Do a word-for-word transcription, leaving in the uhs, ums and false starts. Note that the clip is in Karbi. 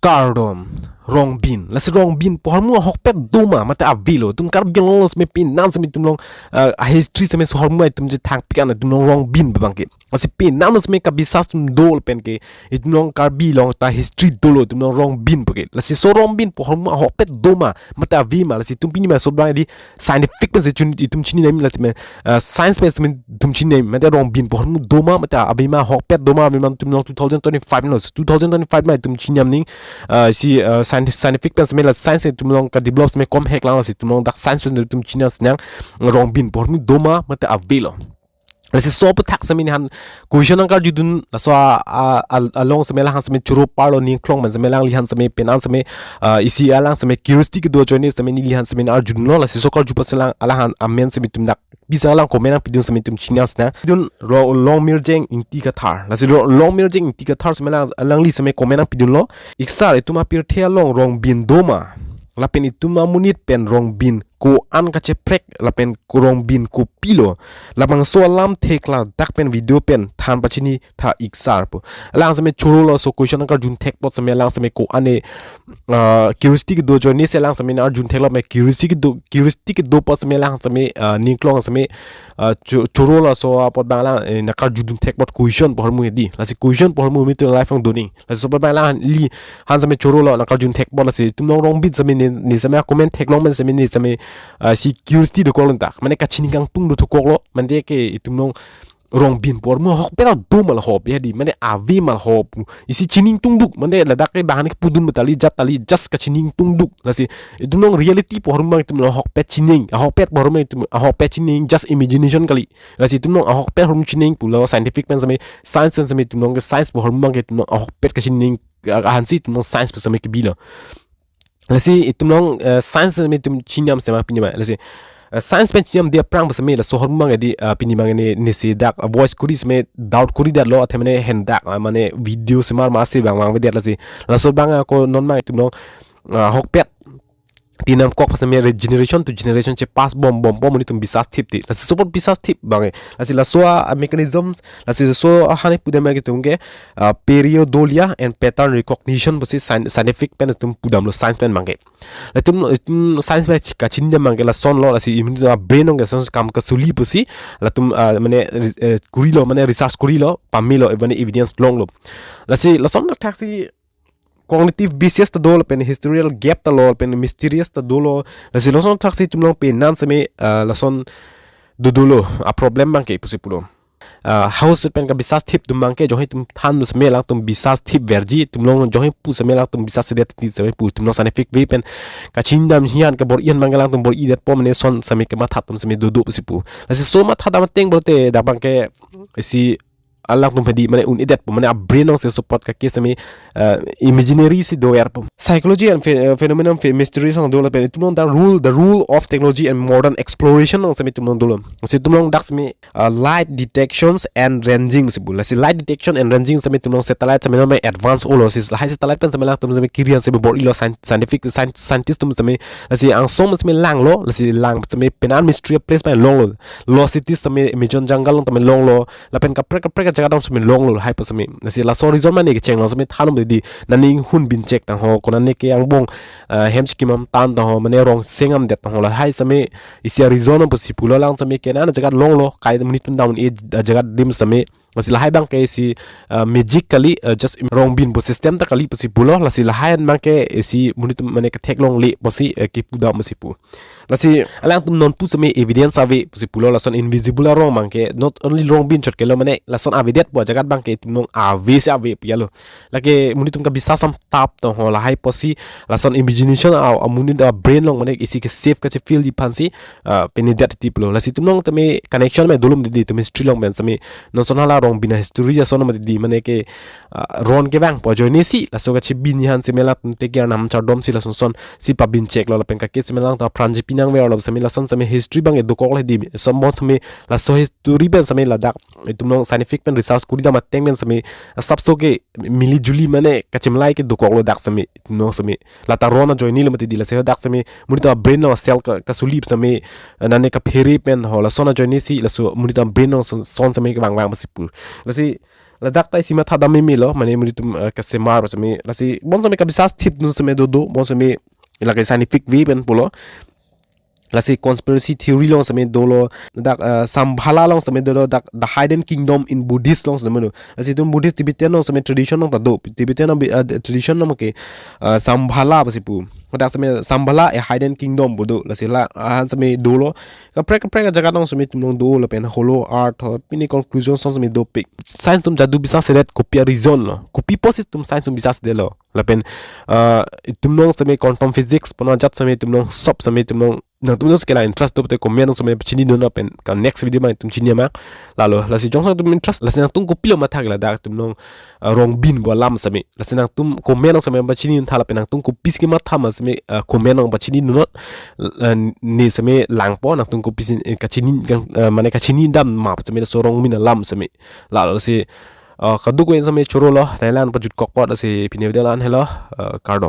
Kardom, Rongbin. Lasi Rongbin pu ahormu ahokpet doma mate avelo. Itum Karbi Anglong setame penan setame itum along, ah, a history setame ahormu itum chethang pikan itum along Rongbin abang ke. Lasi penan setame kabisas atum do lapen ke itum along Karbi along ta history dolo itum along Rongbin pu ke. Lasi laso Rongbin pu ahormu ahokpet doma mate avema, lasi itum pini ma laso abang di scientific pensi chun itum chini nangji, lasi me, ah, science pensi itum chini nangji, mate Rongbin pu ahormu doma mate avema, ahokpet doma avema itum along two thousand twenty-five lo, two thousand twenty-five ma itum chini nangji, ah, si, ah, science, scientific pen setame la science itum along kadevelop setame komhek lang, lasi itum along dak science pen itum chini nangji, Rongbin pu ahormu doma mate avelo. Lasi laso aphuthak setame nehan question nangkarjudun, laso a, a, a, along setame lahan setame choro parlo, ning klong pen setame alangliphan setame penan setame, ah, isi alang setame curiosity kedo ajoine setame neliphan setame arjudunlo, lasi laso karju apot setame alang, alangphan amen setame itum dak pisa alang comment nangpidun setame itum chini nangji. Dun Ro-, Longmirjeng Ingti Kathar. Lasi Ro-, Longmirjeng Ingti Kathar setame alang, alangli setame comment nangpidunlo. Ik sir, itum apirthe along Rongbin doma? Lapen itum amonit pen Rongbin ko-an kacheprek lapen ko Rongbin kopilo? Labangso alamthe klardak pen video pen than pachinitha ik sir pu. Alang setame chorolo, laso question nangkarjun thek apot setame alang setame ko-an e, ah, curiosity kedo ajoine si alang setame arjun theklo, me curiosity kedo, curiosity kedo apot setame alang setame, ah, ning klong setame, ah, cho-, chorolo, laso apot abang alang, eh, nangkarjudun thek apot question pu ahormu hedi. Lasi question pu ahormu mitu live ang doning. Lasi laso apot abang alangliphan setame chorolo nangkarjun thek apot, lasi itum along Rongbin setame ne, ne setame comment theklong pen setame ne setame, ah, si curiosity dokok lun tak. Mane kachini kangtung dothukoklo. Mane ke itum along Rongbin pu ahormu ahokpet doma la ho pu hedi, mane avema la ho pu. Isi chini ingtungduk, mane ladak ke bahan kepudun betali jat tali just kachini ingtungduk. Lasi itum along reality pu ahormu abang itum along ahokpet chinine, ahokpet pu ahormu itum ahokpet chinine, just imagination kali. Lasi itum along ahokpet ahormu chinine pulo, scientific pen setame, science pen setame itum along ke science pu ahormu abang ke itum along ahokpet kachinine, ah, ahansi itum along science pu setame kebilo. Lasi itum along, eh, science setame itum chinam setame pini ma. Lasi, eh, science pen chinam dia aphrang pu setame laso ahormu abang di, ah, pini abang ne, ne si dak, ah, voice kuri setame doubt kuri detlo, athe mane hendak, ah, mane video semar masi abang vangvedet, lasi laso abang, ah, ko non abang itum along, ah, ahokpet tinam kok pu setame re-, generation to generation chepass bom bompo, monit atum bisas thip ti. Lasi laso apot bisas thip abang e. Lasi laso a, a mechanism, lasi laso ahan pudam ke itum ke, ah, pareidolia and pattern recognition pusi scien-, scientific pen itum pudamlo, science pen abang ke. Latum, itum science pen kachinidam abang ke lasonlo, lasi imun a brain along ke lason akam kasuli pusi latum, ah, mane, eh, kurilo, mane research kurilo, pamelo, mane evidence longlo. Lasi lason thakthaksi cognitive bias ta dolo, pen historical gap ta lo, pen mysterious ta dolo. Lasi lason thakthaksi itum along penan setame, ah, lason dodolo a problem abang ke pusi pulo. Ah, house pen kabisas thip atum abang ke jongsi itum than setame alangtum bisas thip verji, itum along jongsi pu setame alangtum bisas sedet ti setame pu, itum along scientific way pen kachinidam hian kabor-i an abang ke alangtum bor-idetpo, mane lason setame kematha atum setame dodo pusi pu. Lasi laso matha dam ateng pulote dak abang ke isi alangtum hedi mane un-edetpo, mane a brain along si laso apot kake setame, eh, imaginary si doverpo. Psychology and phe-, eh, phenomenon phe-, mystery sang do lapen itum along the rule, the rule of technology and modern exploration along setame itum along dolo. Si itum along dak setame, eh, light detections and ranging si pu. Lasi light detection and ranging setame itum along satellite setame non advance olo, si lahai satellite pen setame alangtum setame kiri an setame bor-ilo, scien-, scientific, scien-, scientist atum setame, lasi angsong setame langlo, lasi lang setame penan mysterious place pen longlo. Lost cities setame Amazon jungle along setame longlo, lapen kaprek kaprek ajaga along setame longlo, lahai pu setame. Lasi laso reason mane kecheng along setame than un di, nani hunbin chek tang ho, konane ke angbong, ah, hem chikim amtan tang ho, mane rong seng amdet tang ho, lahai setame isi a reason pusi pulo, alang setame kenan ajaga longlo, kai monit atum dam un-e ajaga adim setame. Lasi lahai abang ke isi, ah, magic kali, ah, just Rongbin pu system ta kali pusi pulo, lasi lahai abang ke isi monit atum mane ketheklongle pusi, eh, kepudam pusi pu. Lasi alangtum non pu setame evidence ave pusi pulo, lason invisible arong abang ke not only Rongbin chot kelo, mane lason avedetpo ajaga abang ke itum along ave si ave pu ya lo. Lake monit atum kabisas sam tap tang ho, lahai pusi lason imagination a, a monit a brain along mane isi ke safe kachefeel-ji aphansi, ah, pini det ti pulo. Lasi itum along tame connection me dolo ma di, itum history along pen setame non lason hala Rongbin a history ason ma di, mane ke, ah, ron kevangpo ajoine si laso kachebin an setame latum teke arnam chardom si lason son si pabin cheklo lapen kake setame alangtum apran chepi nangverlo setame, lason setame history abang ke dokoklo di, som bon setame laso history pen setame ladak itum along scientific pen research kuri dam ateng pen setame asapso ke mili juli mane kachimlai ke dokoklo dak setame, itum along setame. Lata ron ajoinelo mati di, lasi dak setame monit atum a brain along cell ka, kasuli setame, nane kaphere pen ho, lason ajoine si laso monit atum a brain along son, son setame kevang vang pusi pu. Lasi Ladak ta isi matha dam meme lo, mane muri atum, eh, kesemar seme, lasi bonseme kabisas thip dun seme dodo, bonseme lake scientific way pen pulo. Lasi conspiracy theory along seme dolo, dak, eh, Shambhala along seme dolo, dak The Hidden Kingdom in Buddhist along seme do. Lasi itum Buddhist Tibetan along seme tradition along ta do. Tibetan along bi-, eh, tradition along ke, eh, Shambhala pusi pu. Dak seme Shambhala a hidden kingdom pu do. Lasi la, ah, seme dolo. Kaprek kaprek ajaga along seme itum along do lapen hollow earth ho, pini conclusion along seme dopik. Science atum jadu bisas sedet kopi a reason lo. Kopi apotsi itum science atum bisas sedet lo. Lapen, ah, itum along seme quantum physics pu ajat seme itum along sob seme itum along, nangtum along si kelang interest do pute comment along seme pachini dun lapen ka next video ma itum chini amak. Lalo, lasi jongsi itum interest, lasi nangtum kopilo matha ke ladak itum along, ah, Rongbin pu alam seme. Lasi nangtum comment along seme pachini dun tha lapen nangtum kopisi kematha ma seme, ah, comment along pachini dun not, ah, ne seme langpo nangtum kopisi, eh, kachini, eh, mane kachini dam ma seme laso Rongbin alam seme. Lalo si, ah, kadokave seme choro lo, thailand pajut kokpot si pini video la-an helo, ah, kardom.